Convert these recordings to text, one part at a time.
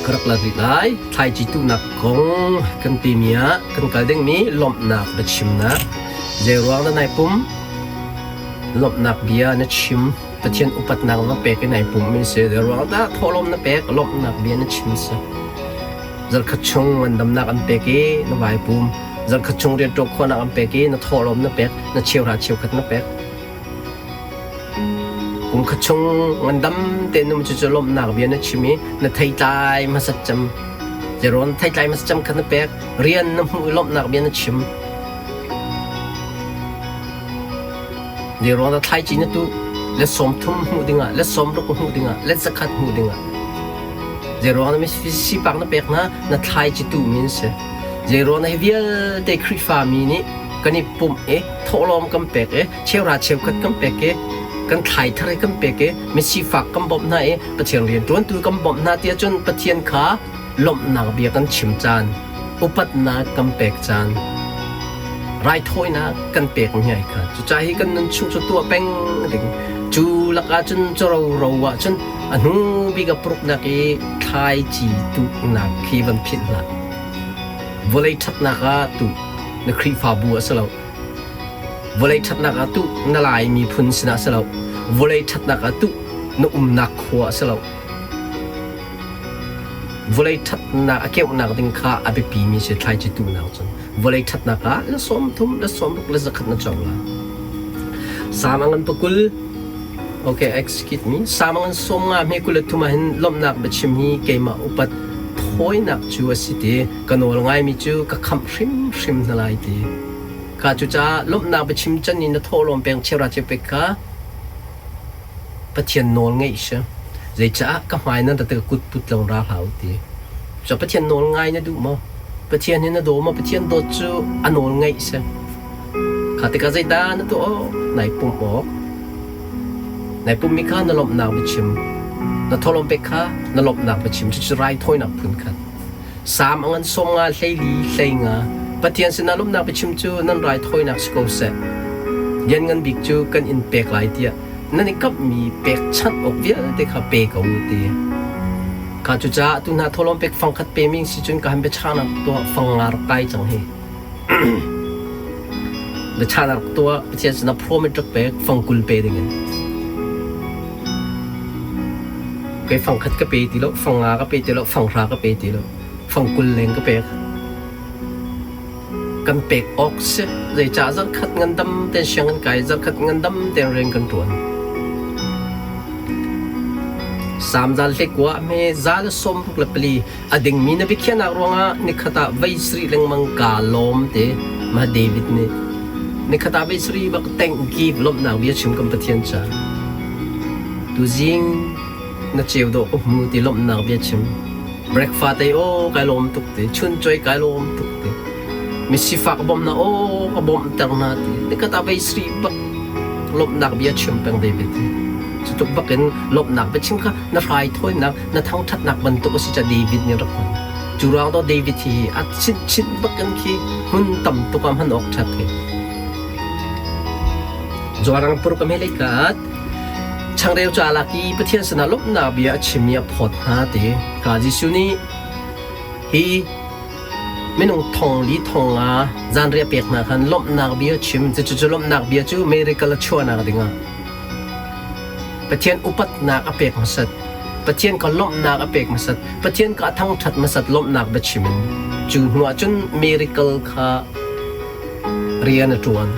ka rak la rih lai. Thlaici tuhnak kong kan timi ah kan kal dingmi lawmhnak biachimnak. Zeiruang dah nai pum? Lawmhnak bia na chim. Pathian upatnak na pek i nai pum mi si. Zeiruang dah thawhlawm na pek? Lawmhnak bia na chim si. Zarkhat chung ngandamnak an pek i na vai pum. Zarkhat chung rianṭuan khawhnak an pek i na thawhlawm na pek, na cheuhra cheukhat na pek. Kum khat chung ngandam tein um cucu lawmhnak bia na chim i na theitlai hmasat cem. Zerawn theitlai hmasat cem kha na pek. Rian na hmuh i lawmhnak bia na chim. Zerawn na thlaici na tuh let 30 hmuh dingah, let 60 hmuh dingah, let 100 hmuh dingah. Zeiruang na sipak na pek hna, na thlaici tuh mi an si. Zeiruang na hi vialte Khrihfa mi nih kan i pumh i thawhlawm kan pek i cheuhra cheukhat kan pek i kan thlai thar i kan pek i misifak kan bawmh hna i Pathian rianṭuantu kan bawmh hna tiah cun Pathian kha lawmhnak bia kan chim caan, upatnak kan pek caan, raithawinak kan pek mi ai kha. Cucaah hi kan nun chung cu tuah peng ding. Cu lakah cun caroro ah cun a hnu bik a puruknak i thlaici tuhnak khi van philh hlah. Vawlei ṭhatnak ah tuh na Khrihfabu a si lo. Vawlei ṭhatnak ah tuh na Lai miphun sinah a si lo. Vawlei ṭhatnak ah tuh na umnak khua a si lo. Vawlei ṭhatnak a keuhnak ding kha a biapimi si thlaici tuhnak cun. Vawlei ṭhatnak ah la 30, la 60, la 100 na cawng lai. Sam a ngan pakul. Okay, excuse me. Sam a ngan 50 hme 23 ah hin lawmhnak biachim hi keimah upat thawinak cu a si ti ka nawl ngaimi cu ka khamh hrimhrim hna lai ti. Kha cucaah lawmhnak biachim can in na thawhlawm peng cheuhra cheupek kha Pathian nawl ngeih si. Zeicah ka hmai nan rat i ka kut put lo ra hlah u ti. Cu Pathian nawl ngai na duh maw? Pathian hi na daw maw? Pathian dawt cu a nawl ngeih si. Kha tikah zeidah na tuah awk? Nai pumh awk. Nai pummi kha na lawmhnak biachim. Na thawhlawm pek kha na lawmhnak biachim. Cucu raithawinak phun khat. Salm a ngan 50 14 hleinga Pathian sinah lawmhnak biachim cu nan raithawinak si ko seh. Lianngan bik cu kan in pek lai tiah nan i kamhmi pekchanh awk vialte kha pe ko u ti. Kha cucaah tu hna thawhlawm pek fangkhat pe mi si cun ka han biachahnak tuah fang nga rak kai cang hi. Biachahnak tuah Pathian sinah promise rak pek fang 20 pe dingin. Kei fang khat ka pe ti lo, fang nga ka pe ti lo, fang hra ka pe ti lo, fang 20 leng ka pek. Kan pek awk si. Zeicah zarkhat ngandam ten siang kan kai, zarkhat ngandam ten rian kan ṭuan. Sam zal hlekua me zal 64 a dingmi na biakhiahnak ruangah nikhat ah vei sarih lengmang kaa lawm te ma David nih nikhat ah vei sarih bak thank give lawmhnak bia chim kan Pathian ca tuzing na ceu dawh ka hmu ti lawmhnak bia chim breakfast ei aw kai lawm tuk ti chun choi kai lawm tuk ti misifak bawmh na aw ka bawmh ter na ti nikhat ah vei sarih bak lawmhnak bia chim peng David cu tuk bak in lawmhnak biachim kha na hrai thawinak na thangṭhatnak bantuk a si ca David nih rak hman. Cu ruang to David hi a chinchin bakin khi hmun tam tuk ah hman awk ṭhat hi. Zuarang pur ka melei kat changreu ca lak i Pathian sinah lawmhnak bia a chim i a phawt hna ti ka Jesuh nih hi minung thong li thong nga zanriah pek hna khan lawmhnak bia chim cucu lawmhnak bia cu miracle a chuahnak dingah Pathian upatnak a pek hmasat. Pathian kha lawmhnak a pek hmasat. Pathian kha a thangṭhat hmasat lawmhnak biachim in. Cu hnuah cun miracle kha rian a ṭuan.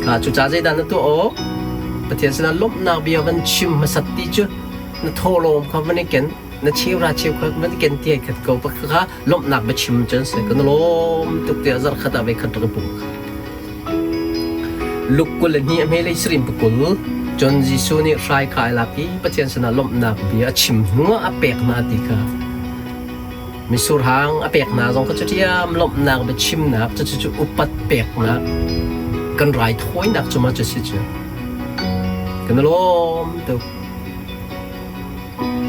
Kha cucaah zeidah na tuah awk? Pathian sinah lawmhnak bia van chim hmasat ti cu na thawhlawm kha van i ken, na cheuhra cheukhat van i ken ti ai khat ko. Kha lawmhnak biachim cu an si. Kan lawm tuk tiah zarhkhat ah voikhat rak i pum kha. Luke 22 a hmelei sarim pakul cun Jesuh nih hrai kha ai lak i Pathian sinah lawmhnak bia a chim hnuah a pek hna ti kha mitsur hang a pek hna zong kha cuṭiam lawmhnak biachimnak cucu upat peknak kan raithawinak cu ma cu si cu kan i lawm tuk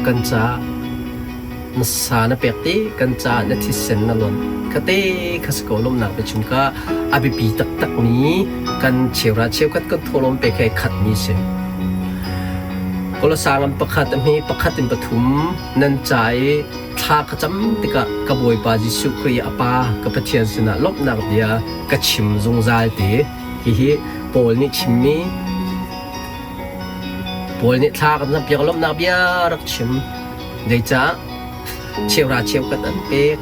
kan caah na sa na pek ti kan caah na thisen na lonh khate kha si ko lawmhnak biachim kha a biapi taktak mi kan cheuhra cheukhat kan thawhlawm pek he khat mi si. Kolosa ngan pakhat a hme pakhat in pathum nan ca i thla ka cam tikah ka Bawipa Jesuh Khrih a Pa ka Pathian sinah lawmhnak bia ka chim zungzal ti. Hihi Paul nih chimmi Paul nih thla kan campiak lawmhnak bia rak chim. Zeicah? Cheuhra cheukhat an pek,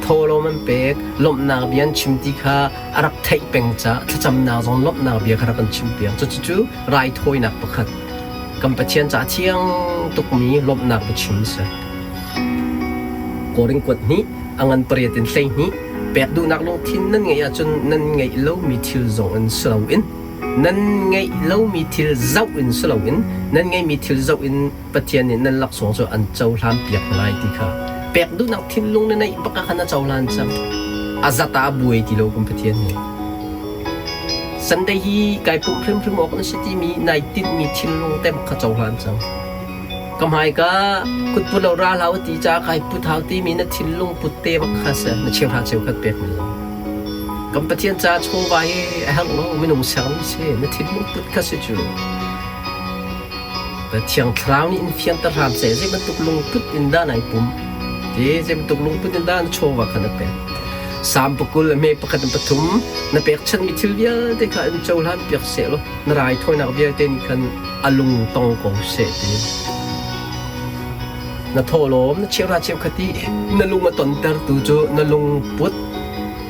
thawhlawm an pek, lawmhnak bia an chim ti kha a rak theih peng caah thlacamnak zong lawmhnak bia kha rak kan chimpiak. Cucu raithawinak pakhat kan Pathian caah thiang tukmi lawmhnak biachim a si. Korin kuat hnih, a ngan pariat in 12, pek duhnak lungthin nan ngeih ahcun nan ngeih lomi thil zong in si loin nan ngeih lomi thil zoh in si loin nan ngeihmi thil zoh in Pathian nih nan laksawng cu an cohlan piak lai ti kha pek duhnak thinlung na neih bak ah khan a cohlan cang. A zat ah a buai ti lo kan Pathian nih. Sunday hi kai pumh hrimhrim awk na si timi nai tinhmi thinlung te bak kha cohlan cang. Ka hmai ka kut put lo ra hlah ti ca kai put hau timi na thinlung put te bak kha si na cheuhra cheukhat pek mi zong. Kan Pathian ca chawva hi a herh lo minung sermi si na thinlung put kha si cu. Thiang Thlarau nih in fianter hram seh. Zei bantuk lungput in dah nai pum? Ti zei bantuk lungput in dah na chawva kha na pek? Salm pakul a hme pakhat in pathum na pekchanhmi thil vialte kha in cohlan piak seh law na raithawinak vialte nih khan a lung tong ko seh ti. Na thawhlawm na cheuhra cheukhat i na lung a tontertu cu na lungput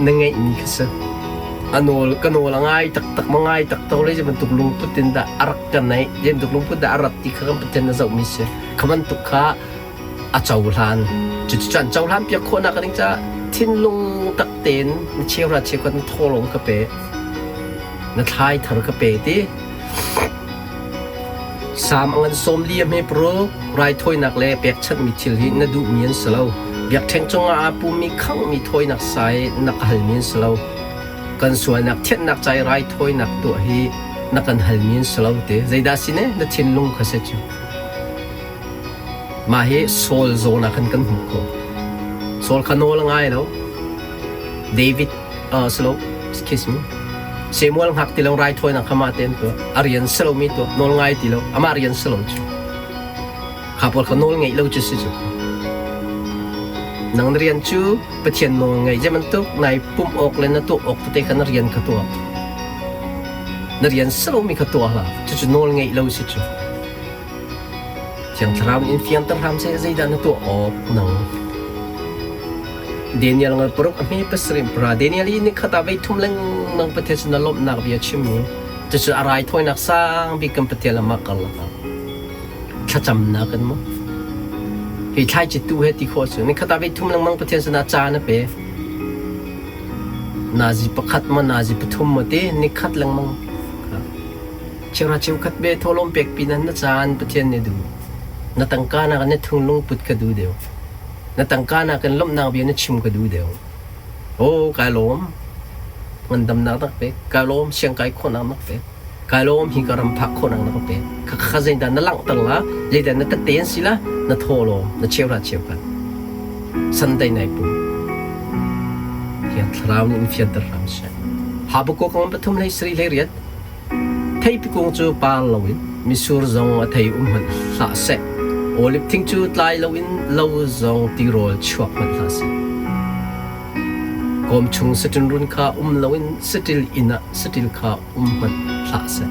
na ngeihmi kha si. A nawl ka nawl a ngai taktak ma ngai taktak le zei bantuk lungput in dah a rak ka neih zei bantuk lungput dah a rat ti kha kan Pathian na zohmi si. Kha bantuk kha a cohlan. Cucu an cohlan piak khawhnak ding caah thinlung tak tein na cheuhra cheukhat na thawhlawm ka pe na thlai thar ka pe ti. Salm a ngan 40 a hme paruk, raithawinak le pekchanhmi thil hi na duhmi an si lo. Biakṭheng cungah aa pummi khanghmi thawinak sa i na ka halmi an si lo. Kan sualnak thianhnak ca i raithawinak tuah hi na kan halmi an si lo ti. Zeidah si ne? Na thinlung kha si cu. Mah hi Saul zawn ah khan kan hmuh khawh. Saul kha nawl a ngai lo. David si lo, excuse me. Samuel hngak ti lo raithawinak kha mah tein tuah. A rian si lomi tuah, nawl ngai ti lo. Amah rian si lo cu. Kha pawl kha nawl ngeih lo cu si cu. Nang na rian cu Pathian nawl ngeih zei bantuk nai pumh awk le na tuah awk tete kha na rian kha tuah. Na rian si lomi kha tuah hlah. Cucu nawl ngeih lo si cu. Thiang Thlarau nih in fianter hram seh zeidah na tuah awk nang. Daniel ngal paruk a hme pasarih pra Daniel i nikhat ah veithum lengmang Pathian sin a lawmhnak bia chimmi cucu a raithawinak sang bik kan Pathian lamah karlak ah thlacamnak in mu hi thlaici tu he ti khawh cu nikhat ah veithum lengmang Pathian sinah ca na pe nazi pakhat ma nazi pathum ma ti nikhat lengmang Cheuhra cheukhat ve thawhlawm pek pinah na caan Pathian nih duh. Na tangka nakin na thinglung put ka duh deuh. Na tangka nakin lawmhnak bia na chim ka duh deuh. Aw, kai lawm. Ngandamnak na ka pek. Kai lawm siangkai khawhnak na ka pek. Kai lawm hi ka ram phak khawhnak na ka pek. Khakha zeidah na langhter la, zeidah na tette si la, na thawhlawm, na cheuhra cheukhat. Sunday nai pum. Thiang Thlarau nih in fianter hram seh. Habakkuk pathum hlei sarih hlei riat Theipi kung cu par loin mitsur zong a thei um hmanh hlah seh, oliv thing cu tlai loin lo zong tirawl chuak hmanh hlah seh. Kawm chung saṭil run kha um loin saṭil inn ah saṭil kha um hmanh hlah seh,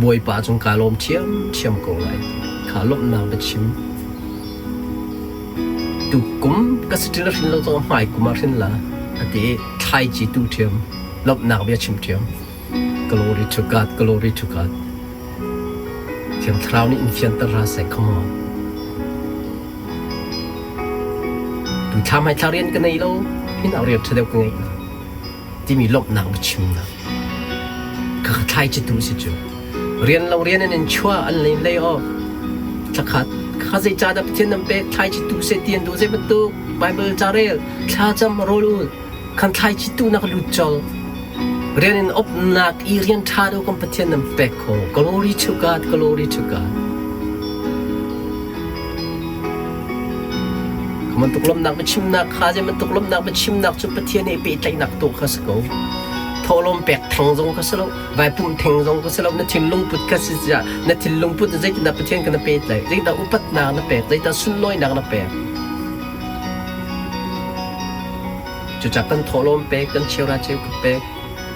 Bawipa cung kaa lawm ṭhiamṭhiam ko lai ti kha lawmhnak biachim. Tukum ka saṭil a hrin lo zong hmai kum ah hrin la, a ti i thlaici tu ṭhiam, lawmhnak bia chim ṭhiam. Glory to God, glory to God. Thiang Thlarau nih in fianter hna seh, come on. Tu thla hmai thla rian ka nei lo, hin au rian ṭha deuh ka ngei la. Timi lawmhnak biachimnak. Kha kha thlai ci tu si cu. Rian lo rian in in chua an lei lei off. Thlakhat kha zei ca dah Pathian nan pek thlai ci tu se ti an duh zei bantuk Bible ca rel thla cam rawl ul Kan thlaici tuhnak lut colh. Rian in opnak i rian ṭha deuh kan Pathian nan pek kho. Glory to God, glory to God. Kha bantuk lawmhnak biachimnak kha zei bantuk lawmhnak biachimnak cu Pathian he pehtlaihnak tuah kha si ko. Thawhlawm pek theng zong kha si lo, vai pumh theng zong kha si lo, na thinlung put kha si tiah na thinlung put zeitindah Pathian kha na pek lai, zeitindah upatnak na pek, zeitindah sunlawinak na pek. Cucaah kan thawhlawm pek, kan cheuhra cheukhat pek,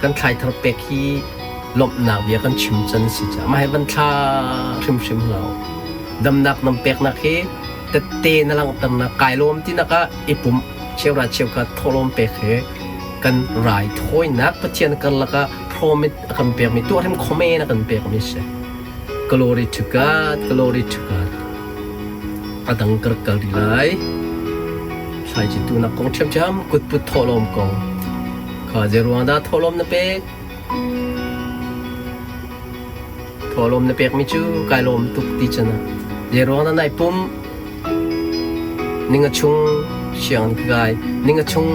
kan thlaithar pek hi lawmhnak bia kan chim can si caah mah hi van thla hrimhrim hlah u. Damnak nam peknak hi tette na langhternak kai lawm tinak ah i pumh cheuhra cheukhat thawhlawm pek hi kan raithawinak Pathian karlak ah promise a kan pekmi tuahrim khomen a kan pekmi si. Glory to God, glory to God. A dang ka rak kal rih lai. Thlaici tuhnak kong ṭhiamṭhiam kutput thawhlawm kong. Kha zeiruang dah thawhlawm na pek? Thawhlawm na pekmi cu kai lawm tuk ti can ah. Zeiruang dah nai pum? Ninga chung sianginn ka kai. Ninga chung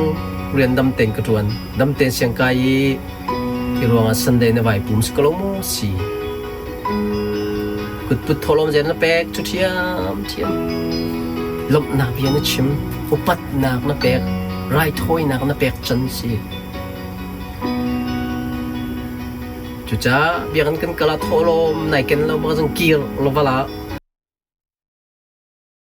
rian dam tein ka ṭuan. Dam tein siang kai i Hi ruangah Sunday na vai pum si ko lo maw si? Kutput thawhlawm zen na pek cu ṭhiamṭhiam. Lawmhnak bia na chim, upatnak na pek, raithawinak na pek can si. Cucaah biakinn kan kal ah thawhlawm nai ken lo bak zong kir lo vala.